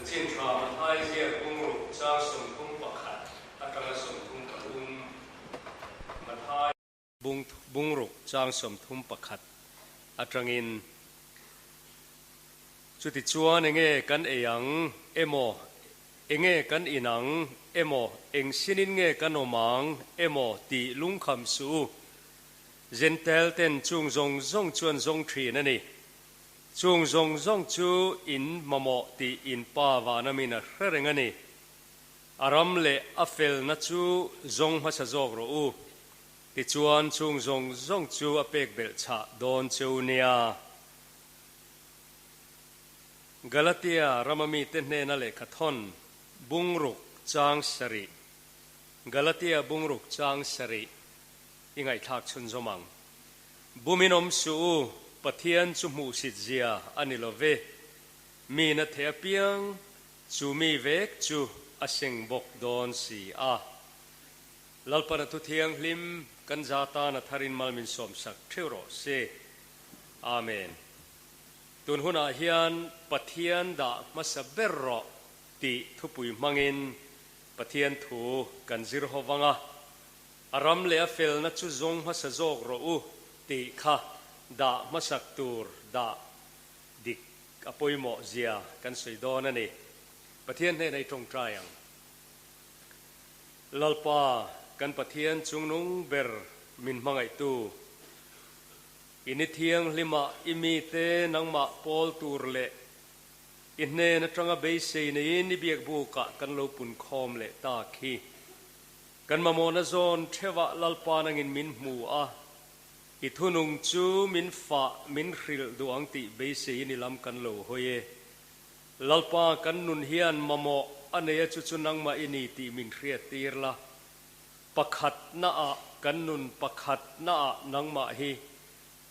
Chanchin tha Mathai ziak bungruk chang 31 atanga 33 Mathai bungruk chang 31 atangin Chutichuan enge kan ei ang emaw, enge kan in ang emaw, eng sinin nge kan awm ang emaw tih lungkham suh u. Jentail ten chung zawng zawng chuan zawng thin a ni. Chung zawng zawng chu in mamawh tih in Pa Vanamin a hre reng a ni. A ram leh a felna chu zawng hmasa zawk rawh u. Tichuan chung zawng zawng chu a pek belh chhah dawn cheu nia. Galatia rama mite hnena lehkha thawn bungruk chang sarih Galatia bungruk chang sarih i ngaihthlak chhunzawm ang. Bumin awm suh u, Pathian chu hmuhsit zia a ni lo ve. Mi na theh apiang chu mi vek chu a seng bawk dawn si a. Lalpana thu thianghlim kan za tan a tharin mal min sawmsak theuh rawh se. Amen. Tun hunah hian Pathian dah hmasa ber rawh tih thupui hmangin Pathian thu kan zir ho vang a. A ram leh a felna chu zawng hmasa zawk rawh u tih kha dah hmasak tur dah dik a pawimawh zia kan sawi dawn a ni. Pathian hnenah i tawngtai ang. Lalpa, kan Pathian chungnung ber min hmangaihtu, i ni thianghlimah i mite nangmah pawl tur leh i hnen atanga beisei neiin i biakbukah kan lo punkhawm leh tak hi. Kan mamawhna zawn theuhah Lalpa nangin min hmu a, i thunung chu min fah, min hrilh duh ang tih beiseiin i lam kan lo hawi e. Lalpa kan nun hian mamawh a nei a chu chu nangmah i ni tih min hriat tir la. Pakhatnaah kan nun pakhatnaah nangmah hi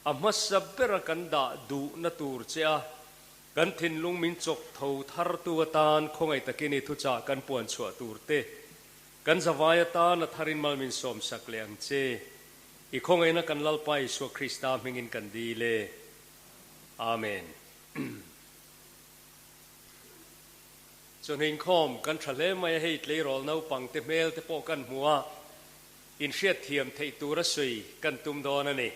a hmasa bera kan dah duhna tur che a, kan thinlung min chawk tho thartu atan khawngaih takin i thuchah kan puan chhuah tur te Kan zavai atan a tharin mal min sawmsak leh ang che. I khawngaihna kan Lalpa Isua Krista hmingin kan dil e. Amen. Chawhnu inkhawm kan tha hle mai a, hei tleirawl naupang te hmel te pawh kan hmu a, inhriatthiam theih tura sawi kan tum dawn a ni.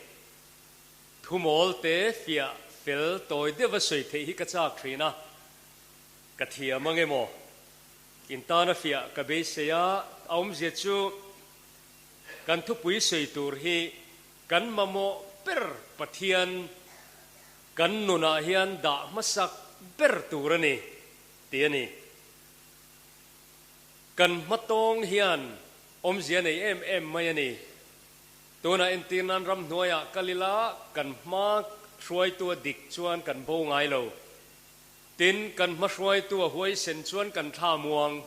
Thumawl te fiah fel tawi deuha sawi theih hi ka chak thin a, ka thiam ang emaw? In tana fiah ka beisei a, a awmzia chu kan thupui sawi tur hi kan mamawh ber Pathian kan nunah hian dah hmasak ber tur a ni tih a ni. Kan hmatawng hian awmzia nei em em mai a ni. Tunah entir nan ramhnuaiah kal ila kan hma hruaitu a dik chuan kan bo ngai lo. Tin, kan hmahruaitu a huaisen chuan kan thla muang.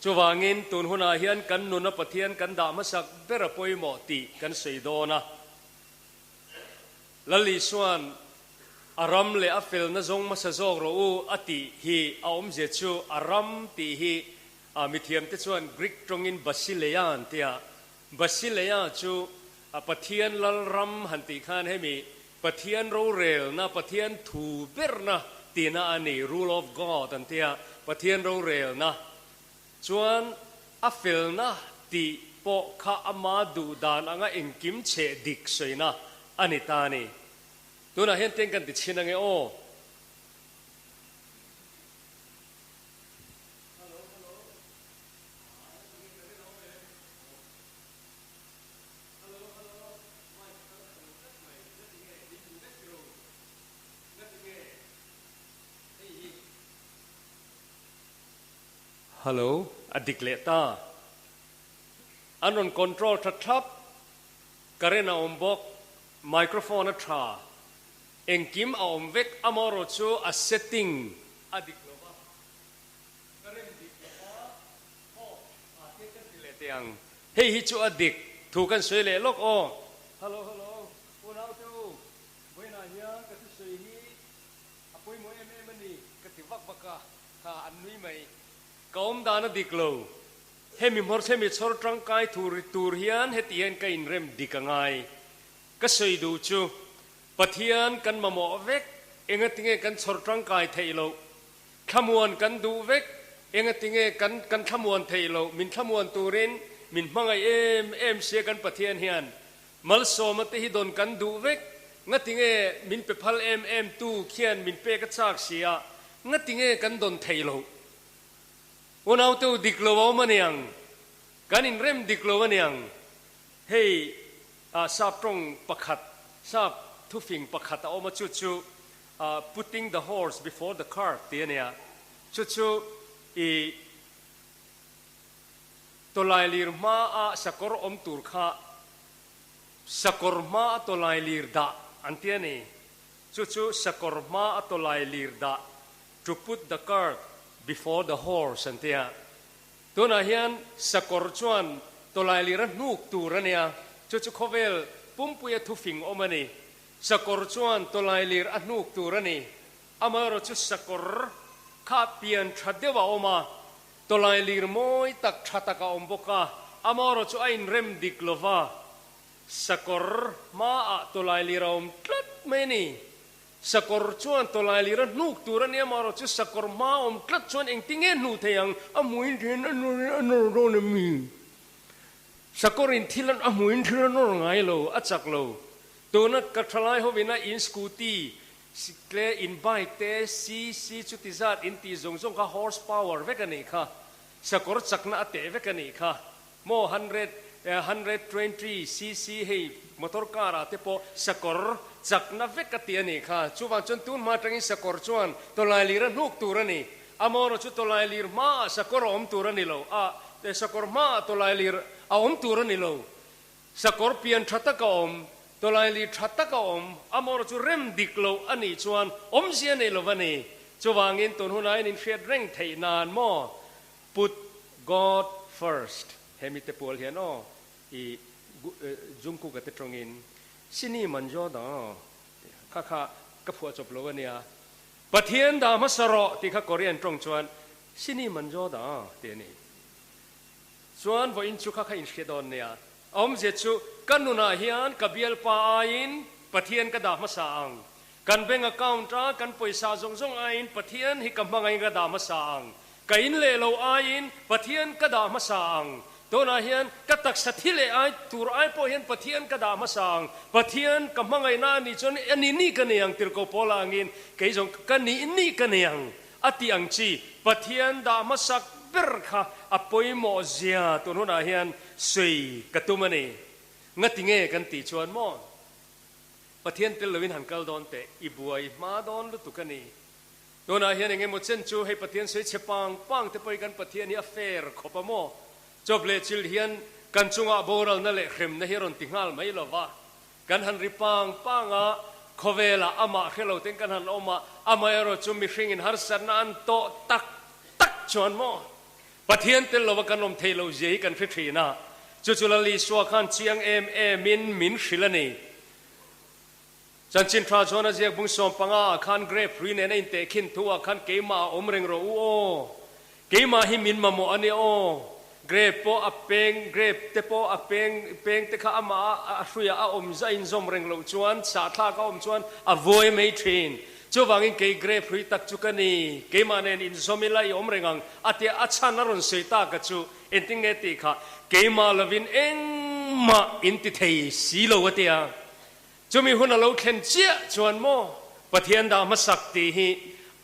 Chuvangin, tun hunah hian kan nuna Pathian kan dah hmasak ber a pawimawh tih kan sawi dawn a. Lal Isua'n a ram leh a felna zawng hmasa zawk rawh u a tih hi a awmzia chu a ram tih hi a mithiamte chuan Greek tawngin Basileia an ti a. Basileia chu a Pathian lal ram han tih khan hemi Pathian rorelna, Pathian thu berna tihna a ni, rule of God an ti a, Pathian rorelna chuan a felna tih pawh kha ama duh dan anga engkim cheh dik sawina a ni ta a ni. Tunah hian teng kan ti chhin ange aw. Hello hello mic kal tha lo tlat mai na ti nge min hmu vek ro na ti nge hei hi. Hello a dik leh ta an rawn control tha thlap current a awm bawk microphone a tha engkim a awm vek amaherawh chu a setting a dik lo va current dik lo va off a te kan ti leh teh ang. Hei hi chu a dik thu kan sawi leh lawk aw. Hello hello unau te u, vawiinah hian ka thusawi hi a pawimawh em em a ni ka ti vak vak a, kha an nui mai. Ka awm dan a dik lo, hemi hmawr hemi chhawr tangkai tur tur hian heti hian ka inrem dik a ngai. Ka sawi duh chu Pathian kan mamawh vek, engatinge kan chhawr tangkai theih loh? Thlamuan kan duh vek. Engatinge kan kan thlamuan theih loh? Min thlamuan turin min hmangaih em em sia kan Pathian hian. Malsawma te hi dawn kan duh vek. Ngatinge min pe phal em em tu khian min pek a chak sia, ngatinge kan dawn theih loh? Unaute u dik lo a awm aniang, kan inrem dik lo aniang. Hei ah sap tawng pakhat, sap thufing pakhat a awm a chu chu putting the horse before the cart tih a nia. Chu chu i tawlailir hma a sakawr awm tur kha sakawr hma a tawlailir dah an ti a ni. Chu chu sakawr hma a tawlailir dah to put the cart before the horse an ti a. Tunah hian sakawr chuan tawlailir a hnuk tur a nia, chu chu khawvel pumpuia thufing awm a ni. Sakawr chuan tawlailir a hnuk tur a ni. Amaherawh chu sakawr kha pian tha deuh a awm a, tawlailir mawi tak tha tak a awm bawk a, amaherawh chu a inrem dik lo va, sakawr hmaah tawlailir a awm tlat mai a ni. Sakawr chuan tawlailir a hnuk tur a nia, amaherawh chu sakawr hma awm tlat chuan engtinge hnuh thei ang? A hmuin thil a nawr a nawr dawn em mi? Sakawrin thil a hmuin thil a nawr ngai lo, a chak lo. Tuna ka thalai hovina in scooty tle in bike te cc chuti zat in tih zawng zawng kha horse power vek a nih kha. Sakawr chakna a teh vek a nih kha. Maw 120 cc hei motor car ah te pawh sakawr chakna vek a ti a nih kha. Chuvang chuan tun hma atangin sakawr chuan tawlai lir a hnuk tur a ni. Amaherawh chu tawlai lir hmaah sakawr a awm tur a ni lo. A, sakawr hmaah tawlai lir a awm tur a ni lo. Sakawr pian tha tak a awm, tawlai lir tha tak a awm, amaherawh chu rem dik loh a nih chuan awmzia nei lo va ni. Chuvangin tun hunah hian inhriat reng theih nan maw? Put God first he mite pual hian aw i Jungkook a te tawngin Sini manjo da kha kha ka phuah chawp lo ania Pathian dah hmasa rawh tih kha Korean tawng chuan Sini manjo da tih a ni. Chuan vawiin chu kha kha inhria dawn nia. A awmzia chu ka nunah hian ka bialpa aiin Pathian ka dah hmasa ang. Kan bank account a kan pawisa zawng zawng aiin Pathian hi ka hmangaiin ka dah hmasa ang. Ka in leh lo aiin Pathian ka dah hmasa ang. Tunah hian ka taksa thi leh ai tur ai pawh hian Pathian ka dah hmasa ang. Pathian ka hmangaihna a nih chuan a ni ni ka nei ang tirhkoh Paula angin kei zawng ka ni ni ka nei ang a tih ang chi Pathian dah hmasak ber kha a pawimawh zia tun hunah hian sawi ka tum a ni. Ngati nge kan tih chuan maw? Pathian tel loin han kal dawn teh, i buai hma dawn lutuk a ni. Tunah hian eng emaw chen chu hei Pathian sawi chhe pang pang te pawhin kan Pathian hi a fair khawp a maw? Chawp leh chil hian kan chungah boralna leh hremna hi a rawn ti nghal mai lo va. Kan han ri pang pang a, khawvelah amah hre lo ten kan han awm a, amaherawh chu mihringin harsatna an tawh tak tak chuan maw? Pathian tel lova kan awm theih loh zia hi kan hre thin a, chu chu Lal Isua khan chiang em emin min hrilh a ni. Chanchin tha chuan a ziak bung 15 ah khan grape hrui nen a intehkhin thu ah khan keimah a awm reng rawh u aw, keimah hi min mamawh a nia aw, grape pawh a peng, grape te pawh a peng, peng te kha amah a hruiah a awm a inzawm reng loh chuan sahthlak a awm chuan a vuai mai thin. Chuvangin kei grape hrui tak chu ka ni, keimah nen inzawm ila i awm reng ang a tia a chhan a rawn sawi tak a chu engtin nge tih kha keimah lovin engmah inti thei si lo a tia. Chumi hun a lo thlen chiah chuan maw Pathian dah hmasak tih hi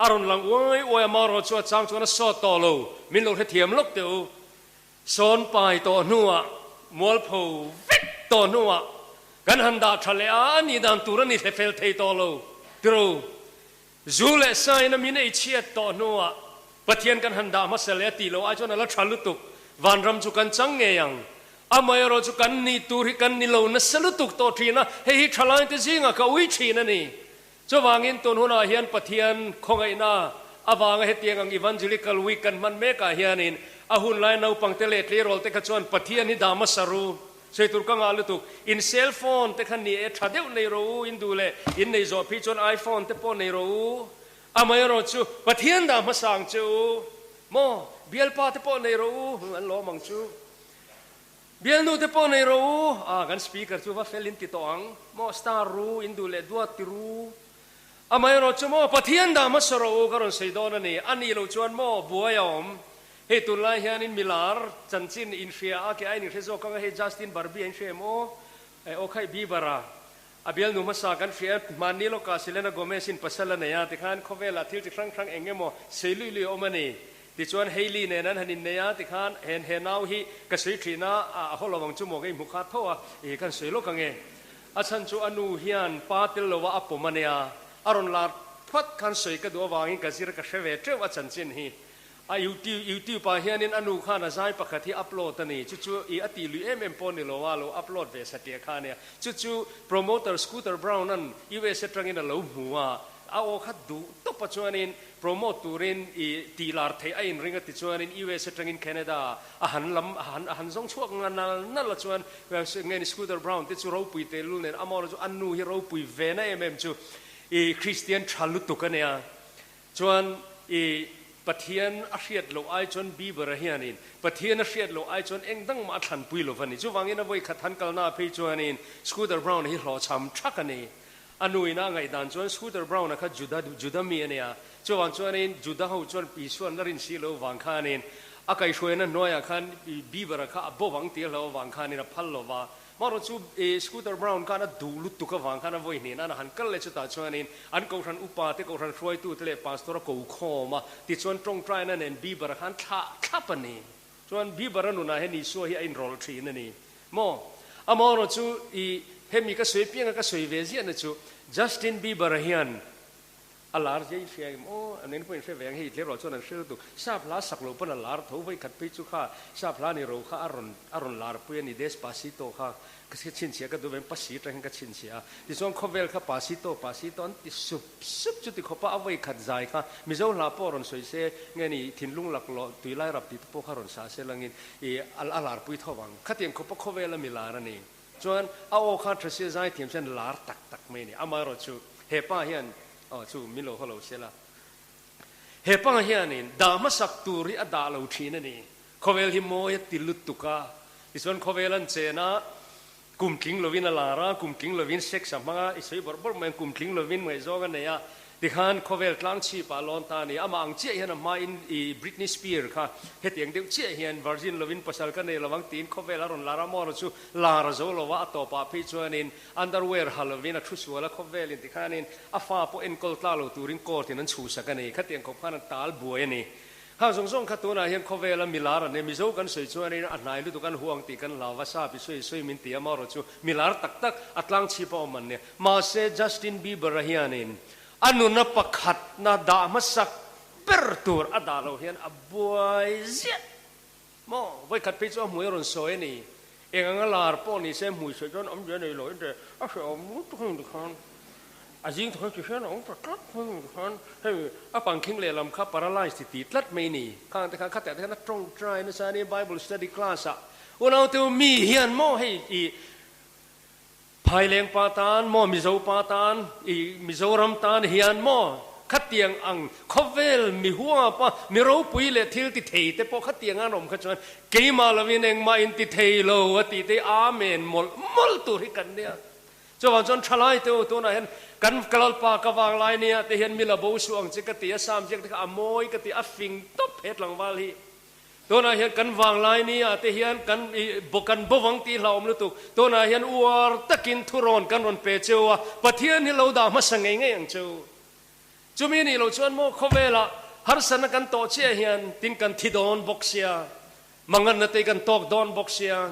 a rawn lang uai uai a, marawh chu a chang chuan a sawt tawh lo, min lo hrethiam lawk teh u. Sawn pai tawh hnuah, mualpho vek tawh hnuah kan han dah tha leh a, a nih dan tur a ni hle fel thei tawh lo tiro. Zu leh sain a min ei chhiat tawh hnuah Pathian kan han dah hmasa leh a tih loh ai chuan a la tha lutuk. Vanram chu kan chang ngei ang. Amaherawh chu kan nih tur hi kan ni lo nasa lutuk tawh thin a, hei hi thalainte zingah ka ui thin a ni. Chuvangin tun hunah hian Pathian khawngaihna avanga hetiang ang Evangelical Week kan hman mekah hianin a hunlai naupangte leh tleirawlte kha chuan Pathian hi dah hmasa ru. Sawi tur ka ngah lutuk. In cell phone te kha ni e tha deuh nei rawh u, in duh leh in nei zawh phei chuan iPhone te pawh nei rawh u. Amaherawh chu Pathian dah hmasa ang che u. Maw? Bialpa te pawh nei rawh u, an lawm ang chu. Bialnu te pawh nei rawh u, ah kan speaker chu va fel in ti tawh ang, maw star ru, in duh leh duat ti ru. Amaherawhchu maw Pathian dah hmasa rawh u ka rawn sawi dawn a ni. A nih loh chuan maw buai a awm. Hei tunlai hianin milar chanchin inhria a ke a inhre zawk ang a, hei Justin Barbie a inhre em aw? Aw khaih Bieber a a bialnu hmasa kan hria hmanni lawkah Selena Gomez in pasal a nei a tikhan khawvelah thil chi hrang hrang eng emaw sei lui lui a awm a ni. Tichuan Hailey nen an han innei a tikhan hen he nau hi ka sawi thin a, a haw lo ang chu maw ka inhmu kha tho a, ih kan sawi lawk ang e. A chhan chu a nu hian pa tel lo a a pawm a nia, a rawn lar phat khan sawi ka duh avangin ka zir ka hre ve teuh a chanchin hi. A YouTube YouTube ah hianin a nu khan a zai pakhat hi upload a ni, chu chu i a tih lui em em pawh ni lo a, lo upload ve satliah kha a nia. Chu chu promoter Scooter Braun an US atangin a lo hmu a, a aw kha duh tawp a chuanin promote turin i tih lar theih a inring a ti chuanin US atangin Canada a han lam a han a han zawng chhuak nga nal nal a chuan nge ni Scooter Braun te chu ropui tehlul nen amaw chu a nu hi ropui ve na em em chu i Christian tha lutuk a nia. Chuan i Pathian a hriat loh ai chuan Bieber-a hianin Pathian a hriat loh ai chuan eng dang mah a thlanpui lo va ni. Chuvangin a vawi khat han kalna phei chuanin Scooter Braun hi hlawhchham thak a ni. A nuin a ngaihdan chuan Scooter Braun-a kha Juda Juda mi a nia. Chuvang chuanin Juda ho chuan Isua an la rin si lo vang khanin a kaihhruaina hnuaiah khan Bieber-a kha a bo vang tir lo avang khanin a phal lo va. Marawh chu Scooter Braun khan a duh lutuk avang khan a vawi hnen a han kal leh chutah chuanin an kohhran upa te, kohhran hruaitute leh pastor a ko khawm a, tichuan tawngtaina nen Bieber-a khan thlah thlap a ni. Chuan Bieber-a nunah hian Isua hi a inrawlh thin a ni maw? Amaherawh chu i hemi ka sawi pianga ka sawi ve ziahna chu Justin Bieber-a hian A lar zia i hria em? Aw, an en pawhin hre ve ang, hei tlerawh chuan an hre lutuk. Sap hla sak loh pawn a lar tho, vawi khat phei chu kha sap hla ni ro kha a rawn a rawn lar pui a ni, Despacito kha ka chhinchhiah ka duh ve, pasi atang hian ka chhinchhiah a. Tichuan khawvel kha pasito pasito an ti sup sup chuti khawpa a vawi khat zai kha Mizo hla pawh rawn sawi se nge ni thinlung lak lawh tui lai rap tih te pawh kha rawn sa se langin i a lar pui tho vang. Khatiang khawpa khawvela mi lar a ni. Chuan a aw kha tha sia zai thiam chuan lar tak tak mai a ni. Amaherawh chu he pa hian aw chu min lo haw lo se la. He pa hianin dah hmasak tur hi a dah lo thin a ni. Khawvel hi mawi a ti lutuk a. Tichuan khawvel an chen a, kum tling lovin a lar a, kum tling lovin sex a hmang a, i sawi bawrh bawrh mai ang, kum tling lovin ngaihzawng a nei a. Tikhan khawvel tlang chhip ah lawn ta a ni. Amah ang chiah hian a hmain i Britney Spears kha hetiang deuh chiah hian virgin lovin pasal ka nei lovang tiin khawvel a rawn lar a, maw chu lar a zo lova a tawpah phei chuanin underwear ha lovin a thu sual a khawvelin tikhanin a fa pawh enkawl tla lo turin court in an chhuhsak a ni. Khatiang khawp khan an tal buai a ni. Khang zawng zawng kha tunah hian khawvela milar an ni. Mizo kan sawi chuanin a hnai lutuk an huang tih kan hlau va, sap i sawi sawi min ti a, marawh chu milar tak tak a tlang chhip a awm an ni. Mahse Justin Bieber-a hianin a nuna pakhatna dah hmasak ber tur a dah loh hian a buai ziah maw? Vawikhat phei chu a hmui a rawn sawi a ni. Eng anga lar pawh ni se hmui sawi chuan awmzia nei lo in a hrehawm lutuk heng tikhan a zing thawk hi ti hian a awm ta tlat mai heng tikhan hei a pangkhing lehlam kha paralyze ti ti tlat mai ni. Khang te khan khatah te khan a tawngtai nasa a ni Bible study class ah unaute u mi hian maw hei i Phaileng pa tan maw Mizo pa tan i Mizoram tan hian maw khatiang ang khawvel mi huapa mi ropui leh thil ti thei te pawh khatiang an awm kha chuan keimah lovin engmah in ti thei lo a tih te Amen mawlh mawlh tur hi kan nia. Chuvang chuan thalai te u tunah hian kan Lalpa ka vang lai nia te hian mi la bo suh ang che ka ti a Sam ziak te kha a mawi ka ti a fing tawp he tlangval hi. Tunah hian kan vanglai ni ah te hian kan i kan bovang tih hlauhawm lutuk. Tunah hian uar takin thurawn kan rawn pe cheu a, Pathian hi lo dah hmasa ngei ngei ang cheu. Chumi nih loh chuan maw khawvelah harsatna kan tawh chiah hian tin kan thi dawn bawk sia, manganna te kan tawk dawn bawk sia.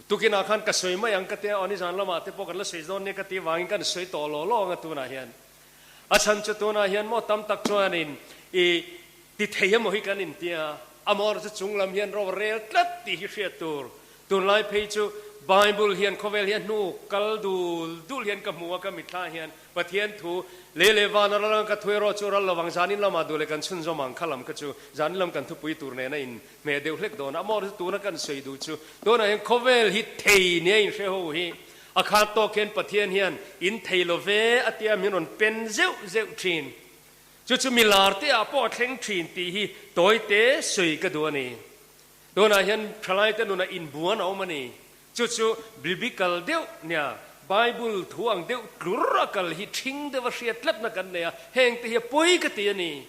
Tukinah khan ka sawi mai ang ka tia, aw nizan lamah te pawh kan la sawi dawn nia ka tih vangin kan sawi tawh law law ang a tunah hian. A chhan chu tunah hian maw tam tak chuanin i ti thei emaw hi kan intia, amawr chu chung lam hian ro rel tlat tih hi hriat tur. Tunlai phei chu Bible hian khawvel hi a hnu kal dul dul hian ka hmu a, ka mitthla hian Pathian thu lei leh van a ral ang ka thu erawh chu ral lovang zanin lamah duh leh kan chhunzawm ang kha lam kha chu zanin lam kan thupui tur nen a in hmeh deuh hlek dawn a, amawr chu tuna kan sawi duh chu tunah hian khawvel hi thei nia inhre ho hi a khat tawk hian Pathian hian in thei lo ve a tia min rawn pen zeuh zeuh thin. Chu chu mi lar te ah pawh a thleng thin tih hi tawi te sawi ka duh a ni. Tunah hian thalai te nunah inbuan a awm a ni. Chu chu biblical deuh nia. Bible thu ang deuh tlur a kal hi ṭhing deuh a hriat tlatna kan nei a, heng te hi a pawi ka ti a ni.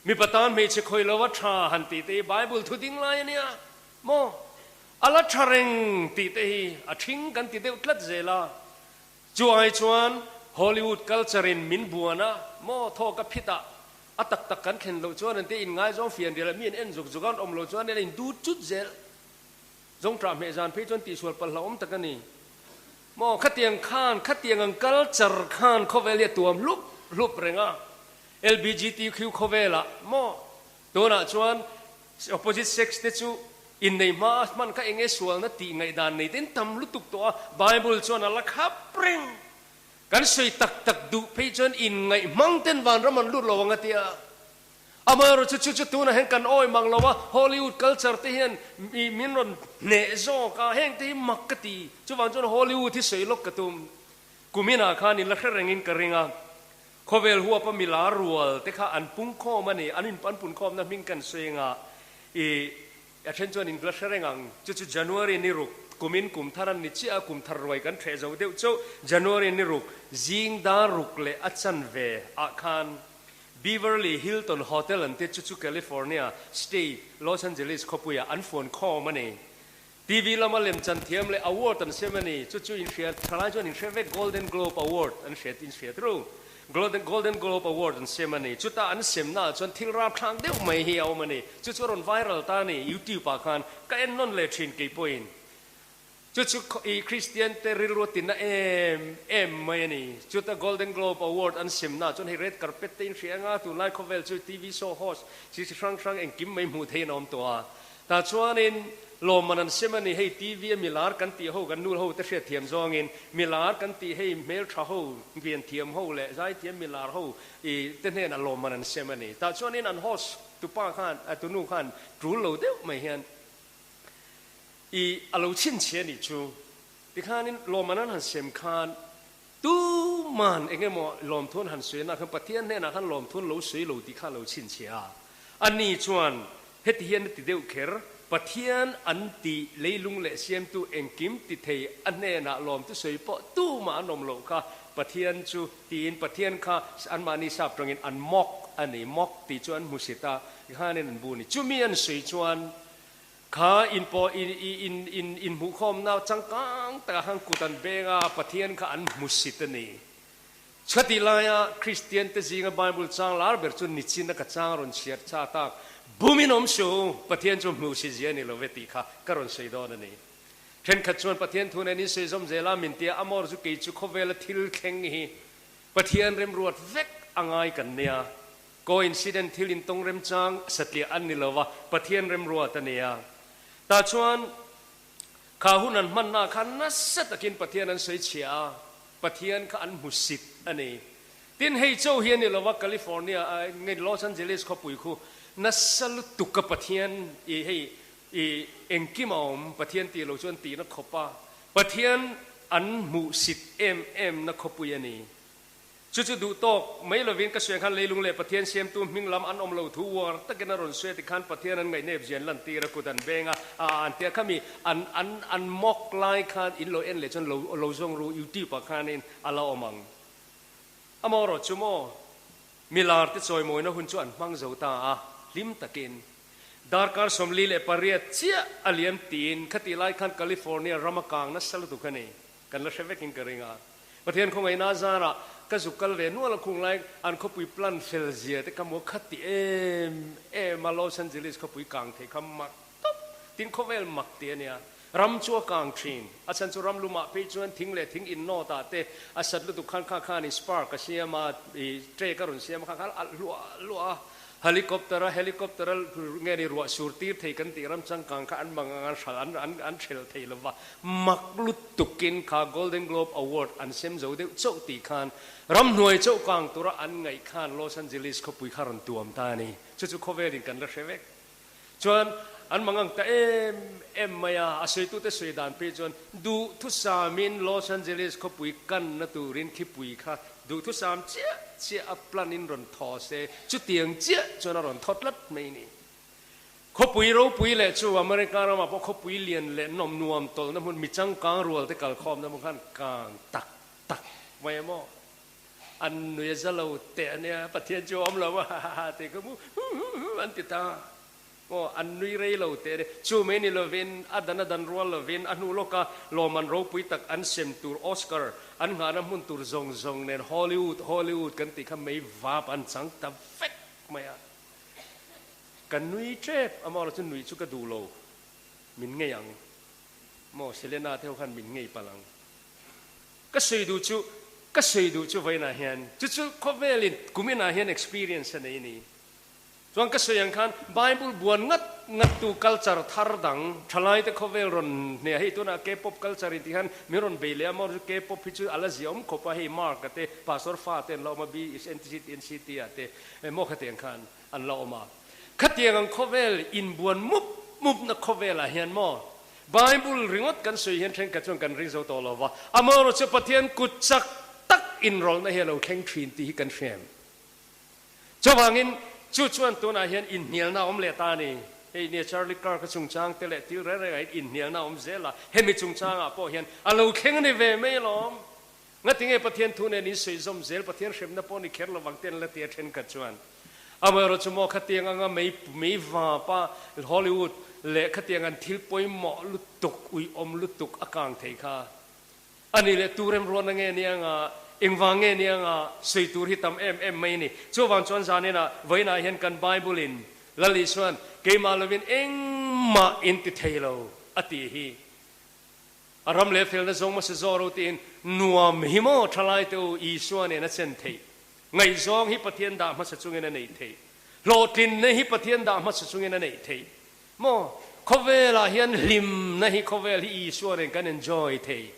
Mipa tan hmeichhe khawi lova ṭha han tih te hi Bible thu ding lai a nia maw? A la ṭha reng tih te hi a ṭhing kan ti deuh tlat zel a. Chu ai chuan Hollywood culture in min buan a maw thawk a phit a, a tak tak kan thlen loh chuan an te inngaizawng fian rial a mi an en zuk zuk a an awm loh chuan an indut chut zel. Zawngṭah hmeh zan phei chuan tihsual palh hlauhawm tak a ni. Maw khatiang khan khatiang ang culture khan khawvel hi a tuam hlup hlup reng a, LBGTQ khawvelah maw tunah chuan opposite sex te chu innei hma a hman kha eng nge sualna tih ngaihdan nei te in tam lutuk tawh a, Bible chuan a la khap reng. Kan sawi tak tak duh phei chuan inngaih hmang ten vanram an lut lo ang a tia. Amaherawhchu chu chu tunah hian kan awi mang lo a, Hollywood culture te hian mi min rawn hneh zawk a, heng te hi mak ka ti. Chuvang chuan Hollywood hi sawi lawk ka tum. Kuminah khan in la hre rengin ka ring a, khawvel huapa mi lar rual te kha an pung khawm a ni, an in an pun khawmna hming kan sawi anga i a then chuan in la hre reng ang. Chu chu January ni ruk, kumin kum thar an ni chiah a, kum thar ruai kan hreh zo deuh chauh. January ni ruk, zing dar ruk leh a chanve ah khan Beverly Hilton Hotel an ti chu chu California State, Los Angeles khawpuiah an fuan khawm a ni. TV lama lemchan thiam leh award an sem a ni. Chu chu inhria thalai chuan inhre vek Golden Globe Award an hriat inhriat ru. Golden Golden Globe Award an sem a ni. Chuta an semnaah chuan thil rapthlak deuh mai hi a awm a ni. Chu chu a rawn viral ta a ni YouTube ah khan ka en nawn leh thin kei pawhin. Chu chu i Kristian te rilru a tinna em em mai a ni. Chuta Golden Globe Award an semna chuan hei red carpet te in hria anga tunlai khawvel chu TV show host chi chi hrang hrang engkim mai hmuh theihin a awm tawh a. Tah chuanin lawmman an sem a ni. Hei TV a milar kan tih ho kan nu ho te hriatthiam zawngin milar kan tih hei hmeltha ho, pianthiam ho leh zaithiam milar ho i te hnenah lawmman an sem a ni. Tah chuanin an host tupa khan tunu khan tul lo deuh mai hian I a lo chhinchhiah a nih chu. Tikhanin lawmman an han sem khan tuman eng emaw lawmthu an han sawi na khan Pathian hnenah khan lawmthu an lo sawi lo tih kha a lo chhinchhiah a. Ani chuan heti hian a ti deuh kher, Pathian an tih leilung leh siamtu engkim ti thei a hnenah lawmthu sawi pawh tumah an awm loh kha Pathian chu tiin Pathian kha anmahni sap tangin an mock a ni, mock tih chu an hmusit a, tikhanin an bu a ni. Chumi an sawi chuan Kha in pawh i in in inhmuhkhawmna changkang takah khan kut an beng a, Pathian kha an hmusit a ni. Chutih laia Kristian te zinga Bible chang lar ber chu nichin a ka chang rawn chhiar cha tak, Bumin awm suh u, Pathian chu hmuhsit zia a ni lo ve tih kha ka rawn sawi dawn a ni. Thenkhat chuan Pathian thu nen in sawi zawm zel a, min tia amawr chu kei chu khawvela thil thleng hi Pathian remruat vek a ngai kan nia. Coincident thil intawng remchang satliah an ni lova, Pathian remruat a ni a. Tah chuan kha hun an hmanna khan nasa takin Pathian an sawi chhia a, Pathian kha an hmusit a ni. Tin, hei cho hi a ni lova, California nge Los Angeles khawpui khu nasa lutuk a Pathian i hei i engkim a awm, Pathian tih lo chuan tihna khawp a, Pathian an hmuhsit em em na khawpui a ni. Chu chu duh tawk mai lovin ka suiah khan leilung leh Pathian siamtu hming lam an awm lo thu uar takin a rawn sawi a tikhan Pathian an ngaihnep zian lantir a kut an beng a, a an tia khami an an an mock lai khan in lo en leh chuan lo lo zawng ru YouTube ah khanin a la awm ang. Amaherawh chu maw milar te chawimawina hun chu an hmang zo ta a, hlim takin darkar 48 chiah a liam tiin khatih lai khan California rama kang nasa lutuk a ni. Kan la hre vekin ka ring a. Pathian khawngaihna zarah ka zuk kal ve nual a khung lai an khawpui plan fel zia te ka maw khat ti em em a Los Angeles khawpui kang thei kha mak tawp tin khawvel mak ti a nia. Ram chu a kang thin. A chhan chu ram lumah phei chuan thing leh thing innawt ah te a sat lutuk khan kha khan in spark a siam a i tray ka rawn siam a kha khan a alh hluah hluah a. Helicopter a helicopter a nge ni ruah sur tir thei kan tih ram changkang kha an mang ang an hral an an an hrel thei lova mak lutukin kha Golden Globe Award an sem zo deuh chauh tih khan ramhnuai chauh kang tura an ngaih khan Los Angeles khawpui kha rawn tuam ta a ni. Chu chu khawvelin kan la hre vek. Chuan an mang ang ta em em mai a, a sawitute sawi dan phei chuan duhthusamin Los Angeles khawpui kanna turin khipui kha duhthusam chiah chiah a plan in rawn thaw se, chutiang chiah chuan a rawn thaw tlat mai ni. Khawpui ropui leh chu America ramah pawh khawpui lian leh nawm nuam tawlhna hmun mi changkang rual te kalkhawmna hmun khan kang tak. tak mai a maw? An nui a za lo teh a nia, Pathian chu a awm lo a, ha ha ha tih kha mu hu hu hu an ti ta maw? An nui rei lo teh a nia. Chu mai ni lovin, a dan a dan rual lovin a hnu lawka lawmman ropui tak an sem tur Oscar an nghahna hmun tur zawng zawng nen Hollywood Hollywood kan tih kha mei vap an chang ta vek mai a. Ka nui tep a maw chu nuih chu ka duh lo, min ngei ang maw Selena te ho khan min ngei palh ang. Ka sawi duh chu, ka sawi duh chu vawiinah hian chu chu khawvelin kuminah hian experience a nei a ni. Chuan ka sawi ang khan Bible buan ngat ngat tu culture thar dang thalaite khawvel rawn hne a, hei tunah K-pop culture in tih hian min rawn bei leh a, maw K-pop hi chu a la ziah awm khawp a, hei Mark a te Pastor fa te an la awm a, BSNTC NCT ah te maw khatiang khan an la awm a. Khatiang ang khawvel inbuan mup mupna khawvelah hian maw Bible ringawt kan sawi hian thenkhat chuan kan ring zo tawh lo va, amaherawhchu chu Pathian kut chak tak inrawlhna hi a lo thleng thin tih hi kan hriam. Chuvangin chu chuan tunah hian inhnialna a awm leh ta a ni. Hei nia Charlie Kirk-a chungchang te leh thil reng rengah hian inhnialna a awm zel a, hemi chungchangah pawh hian a lo thleng a ni ve mai alawm. Ngatinge Pathian thu nen in sawi zawm zel, Pathian hremna pawh ni kher lovang te an la ti a thenkhat chuan. Amaherawhchu chu maw khatiang anga mei mei vapa Hollywood leh khatiang an thil pawimawh lutuk, uiawm lutuk a kang thei kha a ni leh tu remruatna nge ni anga engvang nge ni anga sawi tur hi tam em em mai a ni. Chuvang chuan zaninah vawiinah hian kan Bible in Lal Isuan keimah lovin engmah in ti thei lo a tih hi A ram leh felna zawng hmasa zawh ro tiin nuam hi maw thalai te u Isua nen a chen theih. Ngaihzawng hi Pathian dah hmasa chungin a neih theih. Hlawhtlinna hi Pathian dah hmasa chungin a neih theih. Maw khawvelah hian hlimna hi khawvel hi Isua nen kan enjoy thei.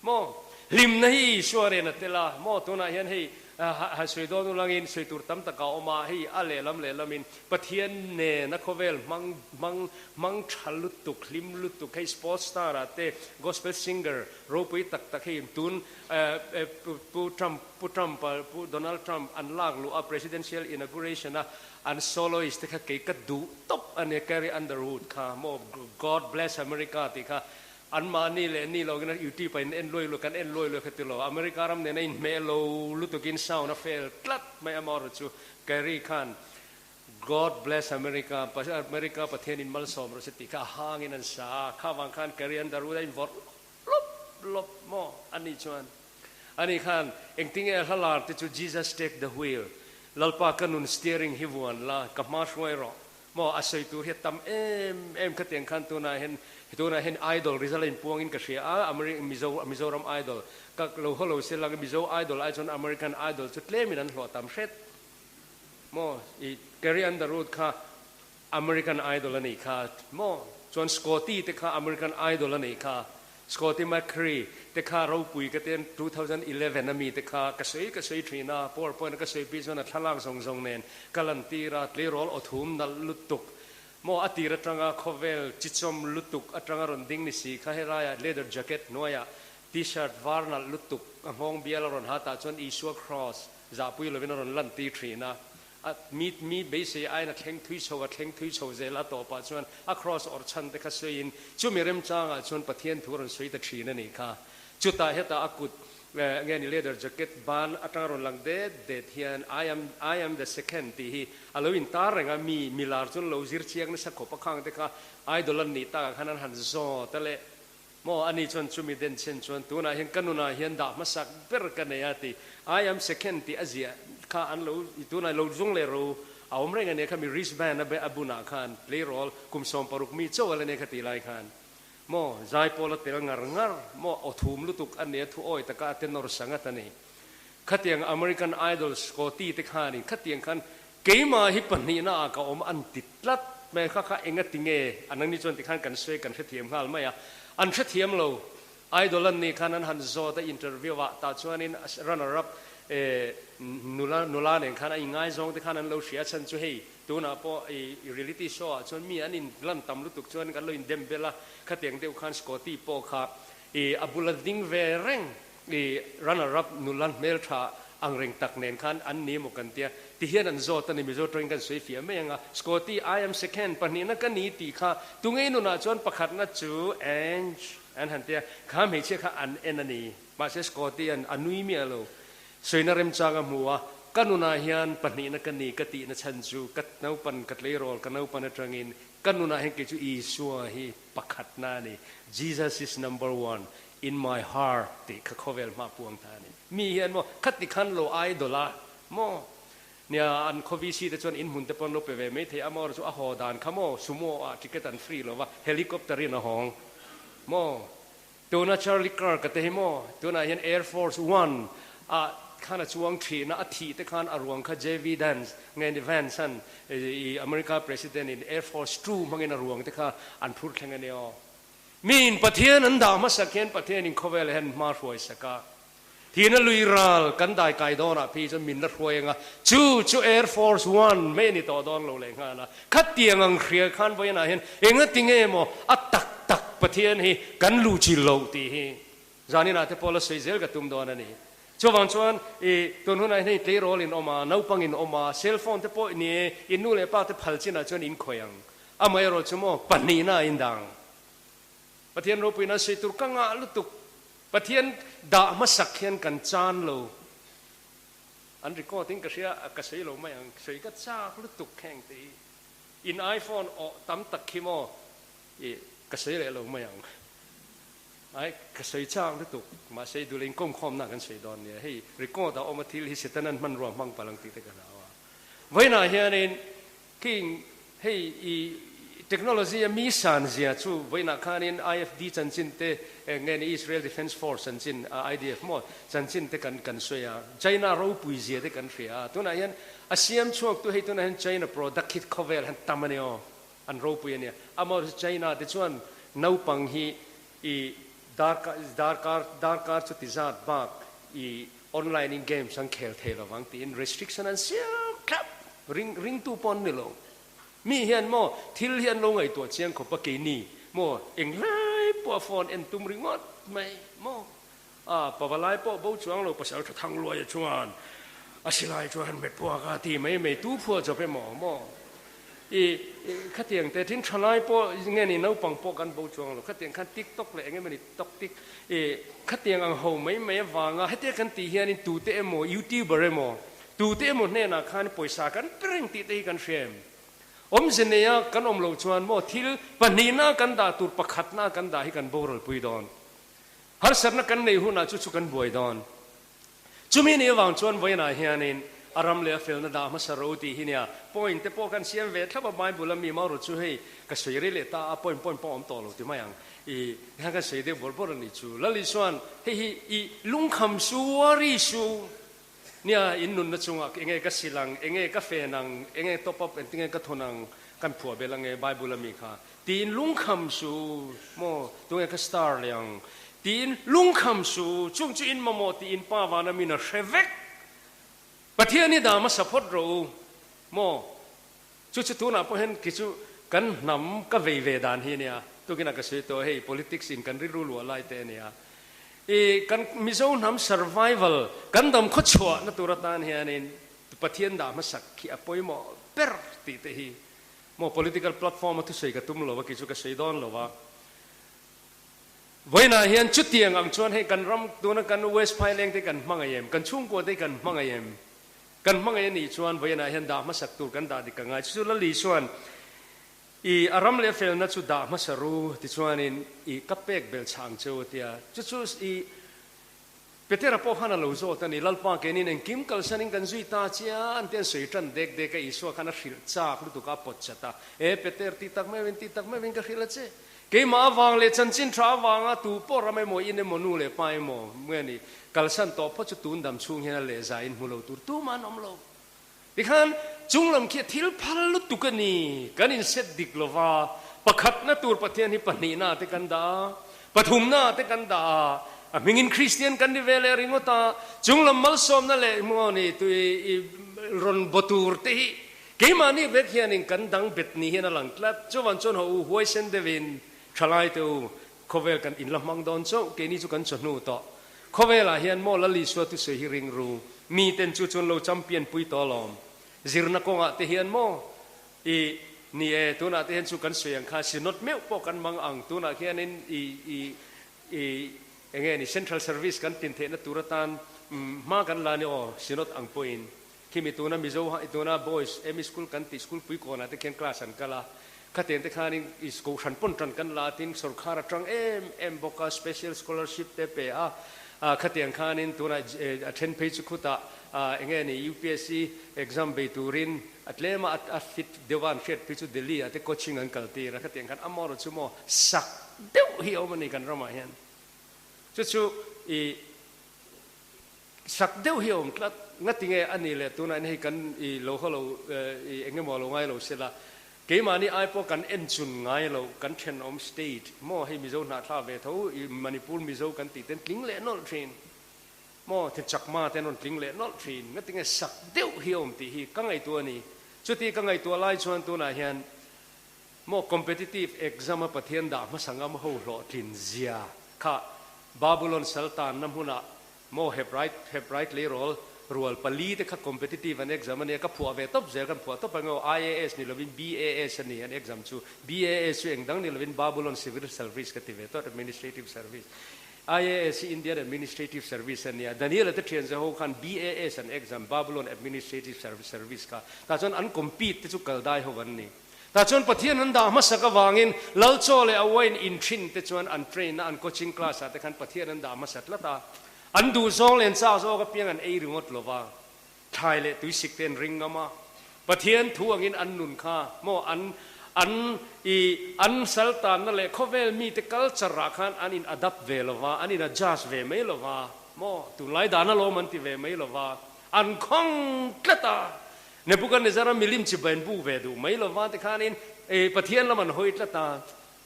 Maw hlimna hi Isua nen a tel a. Maw tunah hian hei han sawi dawn ulangin sawi tur tam tak a awm a, hei a lehlam lehlamin Pathian nena khawvel hmang hmang hmang tha lutuk, hlim lutuk, hei sports star ah te gospel singer ropui tak tak hei tun Pu Trump Pu Trump a Pu Donald Trump an lak luh a presidential inauguration a an soloist te kha kei ka duh tawp a nia Carrie Underwood kha maw God bless America tih kha an mahni leh ni lo in YouTube ah in en luai luai kan en luai luai kha ti lo America ram nena inhmeh lo lutuk in sound a fail tlat mai amaherawhchu chu Carrie khan God bless America, America Pathian in malsawm rawh se tih kha a hangin an sa a, kha vang khan Carrie Underwood a invawrh lawp lawp maw a nih chuan ani khan engtinge a hla lar te chu Jesus take the wheel, Lalpa ka nun steering hi vuan la, ka hma hruai rawh maw a sawi tur hi a tam em em khatiang khan tunah hian tunah hian idol result a inpuang in ka hria a, Mizo Mizoram idol ka lo haw lo se lang Mizo idol ai chuan American idol chu tlemin an hlawh tam hret. Maw i Carrie Underwood kha American Idol a nih kha maw? Chuan Scotty te kha American Idol a nih kha. Scotty McCreery te kha ropui ka ten 2011 a mi te kha ka sawi ka sawi thin a, powerpoint a ka sawi pi chuan a thlalak zawng zawng nen ka lan tir a, tleirawl aw thum nalh lutuk maw a tir atanga khawvel chichawm lutuk atanga rawn ding ni si kha helaiah leather jacket hnuaiah T-shirt var nalh lutuk a nghawng bial a rawn ha tah chuan Isua Kraws Zahpui lovin a rawn lan tir thin a, a mi mi beisei aiin a thleng thui chho a thleng thui chho zel a tawpah chuan a kraws awrh chhan te kha sawiin chumi remchangah chuan Pathian thu a rawn sawi ta thin a nih kha. Chutah hetah a kut nge ni leather jacket ban atanga rawn lang det det hian I am I am the second tih hi a lo intar reng a, mi milar chuan lo zir chiang nasa khawp a khang te kha idol an nih takah khan an han zawt a leh Maw, ani chuan chumi den chen chuan tunah hian ka nunah hian dah hmasak ber ka nei a ti. I am second tih a ziah kha an lo, tunah lo zung leh ro a awm reng a nia kha mi wristband a a bunah khan tleirawl kum 60 mi chauh a la nia kha tih lai khan. Maw, zai pawl a tel ngar ngar, maw aw thum lutuk a nia thu awi taka a tenor sangat a ni. Khatiang American Idol Scotty te khanin khatiang khan Keimah hi pahnihna ah ka awm an ti tlat mai kha kha enga ti nge a nangni chuan tikhan kan sawi kan hrethiam nghal mai a, an hrethiam lo idol an nih khan an han zawt a interview ah tah chuanin runner up nula nula nen khan a ingaizawng te khan an lo hria a chhan chu hei tunah pawh i reality show ah chuan mi an in lan tam lutuk chuan kan lo in dem bel a khatiang deuh khan Scotty pawh kha i a bula ding ve reng I runner up nula hmeltha ang reng tak nen khan an ni emaw kan tia, ti hian an zawt a ni, Mizo tawngin kan sawi fiah mai ang a, Scotty, I am second, pahnihna ka ni tih kha tungei nunah chuan pakhatna chu Ange an han tia, kha hmeichhia kha an en a ni. Mahse Scotty-a'n a nui miah lo. Sawina remchang a hmu a, Ka nunah hian pahnihna ka ni ka tihna chhan chu ka naupan ka tleirawl ka naupan atangin ka nunah hian kei chu Isua hi pakhatna a ni, Jesus is number one in my heart tih kha khawvel hma puang ta a ni. Mi hian maw khati khan lo idol a maw? Nia, an khaw VC te chuan inhmun te pawh an lo pe ve mai thei a, amaherawhchu a haw dan kha maw sumo ah ticket an free lo va, helicopter in a hawng maw? Tuna Charlie Kirk a te hi maw, tunah hian Air Force One ah khan a chuang thin a, a thih te khan a ruang kha JV Dance nge ni Vance an i America President in Air Force Two hmangin a ruang te kha an phur thleng a ni aw. Miin Pathian an dah hmasak hian Pathian in khawvel hian hma hruai sak a, Thihna lui ral kan dai kai dawnah phei chuan min la hruai anga, chu chu Air Force One mai a ni tawh dawn lo leh nghal a. Khatiang ang hria khan vawiinah hian engati nge maw a tak tak Pathian hi kan luh chil loh tih hi zaninah te pawh la sawi zel ka tum dawn a ni. Chuvang chuan i tun hunah hian hei tleirawl in awm a, naupang in awm a, cell phone te pawh ni e, in nu leh pa te phal chinah chuan in khawih ang. Amaherawhchu chu maw pahnihna a indang. Pathian ropuina sawi tur ka ngah lutuk. Pathian dah hmasak hian kan chan lo. An record in ka hria a, ka sawi lo mai ang. Sawi ka chak lutuk heng te hi. In iPhone awh tam tak khi maw i ka sawi leh lo mai ang. Ai ka sawi chak lutuk. Mahse i duh leh inkawmkhawmna kan sawi dawn nia. Hei record a awm a thil hi Setanan hmanrua hmang palh ang tih te ka hlau a. Vawiinah hianin King, hei i technology a mi san zia chu vawiinah khanin IFD chanchin te nge ni Israel Defence Force chanchin IDF maw chanchin te kan kan sawi a, China ropui zia te kan hria a, tunah hian a siam chhuak tu hei tunah hian China product hi khawvel hian tam a ni aw, an ropui a nia. Amaherawhchu China te chuan naupang hi i darkar darkar darkar chuti zat bak i Online in games an khel thei lovang tiin restriction an siam thlap ring ringtu pawh an ni lo. Mi hian maw thil hi an lo ngaihtuah chiang khawp a keini maw englai pawh a phone en tum ringawt mai maw a pavalai pawh bo chuang lo pasal tha thang luai chuan a silai chuan han hmet phuak a ti mai mai tu phuah chawp emaw maw I khatiang te thin thalai pawh nge ni naupang pawh kan bo chuang lo khatiang khan tiktok leh eng emawni tok tik i khatiang ang ho mai mai avanga hetia kan tih hianin tute emaw youtuber emaw tute emaw hnenah khan pawisa kan pe reng tih te hi kan hria em? Awmze neia kan awm loh chuan maw thil pahnihna kan dah tur pakhatna kan dah hi kan boral pui dawn. Harsatna kan neih hunah chu chu kan buai dawn. Chumi ni avang chuan vawiinah hianin a ram leh a felna dah hmasa ro tih hi nia point te pawh kan siam ve thlap a, Bible a mi marawh chu hei ka sawi rei leh ta a, point point pawh a awm tawh lo ti mai ang i hian kan sawi deuh bawrh bawrh a ni chu. Lal Isuan hei hi i lungkham su, worry su nia in nunna chungah enge ka sil ang, enge ka fen ang, enge top up engtinge ka thawn ang kan phuah belh ange Bible a mi kha Tiin lungkham su maw, tunge ka star leh ang? Tiin lungkham su, chung chu in mamawh tih in pa vana min a hre vek. Pathian hi dah hmasa phawt rawh u maw? Chu chu tunah pawh hian khi chu kan hnam ka vei ve dan hi a nia, tukinah ka sawi tawh hei politics in kan rilru luah lai te a nia. I kan Mizo hnam survival, kan dam khawchhuahna tur atan hianin Pathian dah hmasak khi a pawimawh ber tih te hi Maw political platform a thusawi ka tum lo a, kei chu ka sawi dawn lo a. Vawiinah hian chutiang ang chuan hei kan ram tuna kan West Phaileng te kan hmangaih em, kan chhungkua te kan hmangaih em? Kan hmangaih a nih chuan vawiinah hian dah hmasak tur kan dah dik a ngai. Chu chu Lali chuan i a ram leh felna chu dah hmasa ru tichuanin i ka pek bel chhah ang cheu a tia. Chu chu i Petera pawh khan a lo zawt a ni, Lalpa keinin engkim kalsanin kan zui ta chia an ti an sawi tan dek dek a, Isua khan a hrilh chak lutuk a, a pawt chat a, E Peter, ti tak meuhin, ti tak meuhin ka hrilh a che. Keimah avang leh chanchin tha avanga tu pawh ram emaw, in emaw, nu leh pa emaw, nge ni, kalsan tawh phawt chu tun dam chhung hian a lehza in hmu lo tur tumah an awm lo. Tikhan chunglam khi a thil phal lutuk a ni, kan inset dik lova, pakhatna tur Pathian hi pahnihna te kan dah a, pathumna te kan dah a, a hmingin Kristian kan ni ve leh ringawt a, chunglam malsawmna leh maw ni tui i rawn baw tur te hi keimahni vek hianin kan dang bet ni hian a lang tlat. Chuvan chuan haw u huaisen deuhin thalai te u, khawvel kan inla hmang dawn chauh, keini chu kan chawhnu tawh. Khawvelah hian maw Lal Isua thusawi hi ring ru, miten chu chuan lo champion pui tawh alawm. Zirna kawngah te hian maw i ni e, tunah te hian chu kan sawi ang kha synod meuh pawh kan mang ang, tunah khianin i i i. Enge ni Central Service kan tin theihna tur atan hma kan la ni aw Synod ang pawhin khimi tuna Mizo tuna Boys Emi School kan tih school pui kawnah te khian class an kal a, khatiang te khanin kohhran pawn tan kan la a tin sorkar atang em em bawk a special scholarship te pe a, khatiang khanin tunah a then phei chu khutah enge ni UPSC exam bei turin a tlema a fit deuh a an hriat phei chu Delhi ah te coaching an kal tir a, khatiang khan amaherawhchu chu maw sak deuh hi a awm a ni kan ramah hian. Chu chu i sak deuh hi a awm tlat. Ngati nge a nih leh tunah hian hei kan i lo haw lo i eng emaw lo ngai lo se la, keimahni ai pawh kan en chun ngai lo, kan thenawm state maw hei Mizo hnahthla ve tho i Manipur Mizo kan tih ten tling leh nawlh thin maw the Chakma te an rawn tling leh nawlh thin. Ngati nge sak deuh hi a awm tih hi ka ngaihtuah a ni. Chuti ka ngaihtuah lai chuan tunah hian Maw competitive exam a Pathian dah hmasa ngam ho hlawhtlin zia kha Babulon sal tanna hmunah maw Hebrai Hebrai tleirawl rual pali te kha competitive an exam ania ka phuah ve tawp zel kan phuah tawp ang aw IAS ni lovin BAS ani an exam chu BAS chu engdang ni lovin Babulon Civil Service ka ti ve tawt Administrative Service IAS hi Indian Administrative Service ania Daniel-a te thian zaho khan BAS an exam Babulon Administrative Service kha tah chuan an compete te chu kal dai ho an ni. Tah chuan Pathian an dah hmasak avangin Lal chaw leh a wine in thin te chuan an train na an coaching class ah te khan Pathian an dah hmasa tlat a, an duh zawng leh an chak zawk apiang an ei ringawt lo va, thlai leh tuisik te an ring ngam a, Pathian thu angin an nun kha maw an an i an sal tanna leh khawvel mite culture ah khan an in adapt ve lo va, an in adjust ve mai lo va, maw tunlai dan alawm an ti ve mai lo va, an khawng tlat a. Nebuchadnezzar-a milim chi bain bu ve duh mai lova ti khanin Pathian lam an hawi tlat a,